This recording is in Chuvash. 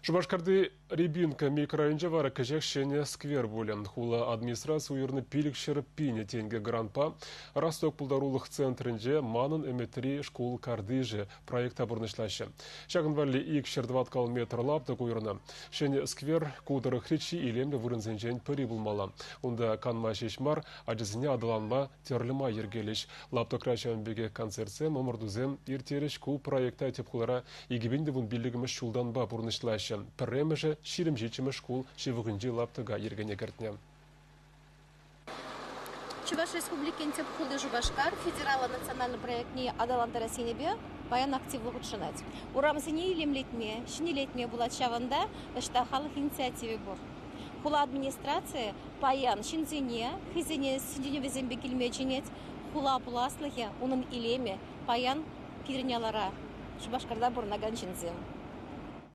Шупашкарти Рябинка микрорайонӗнче вара кӗҫех ҫӗнӗ сквер пулӗ. Хула администраци уйӑрнӑ 500 пин тенкӗ грантпа Росток пултарулӑх центрӗнче «Манӑн ӗмӗтри шкул картишӗ» проекта пурнӑҫлаҫҫӗ. Ҫакӑн валли 204 метр лаптӑк уйӑрнӑ. Ҫӗнӗ сквер ку тӑрӑхри чи илемлӗ вырӑнсенчен пӗри пулмалла. Унта канма ҫеҫ мар, ачасене аталанма тӗрлӗ май йӗркелӗҫ. Лаптӑкра ҫавӑн пекех концертсем, ӑмӑртусем ирттерӗҫ. Ку проекта тӗп хулара 2015-мӗш ҫултанпа пурнӑҫлаҫҫӗ. Пӗрремӗшӗ 27-мӗш шкул ҫывӑхӗнчи лаптӑка йӗркене кӗртнӗ. Чӑваш Республикин тӗп хули Шупашкар федераллӑ национальнӑй проектне аталантарас енӗпе паян активлӑ хутшӑнать. Урамсене илемлетме, ҫӗнӗлетме пулать ҫавӑнта, ӑҫта халӑх инициативи пур. Хула администрацийӗ паян ҫынсене хӑйсене сӗнӗвӗсемпе килме чӗнет. Хула пуласлӑхӗ, унӑн илемӗ паян пирӗн алӑра, Шупашкарта пурӑнакан ҫынсем.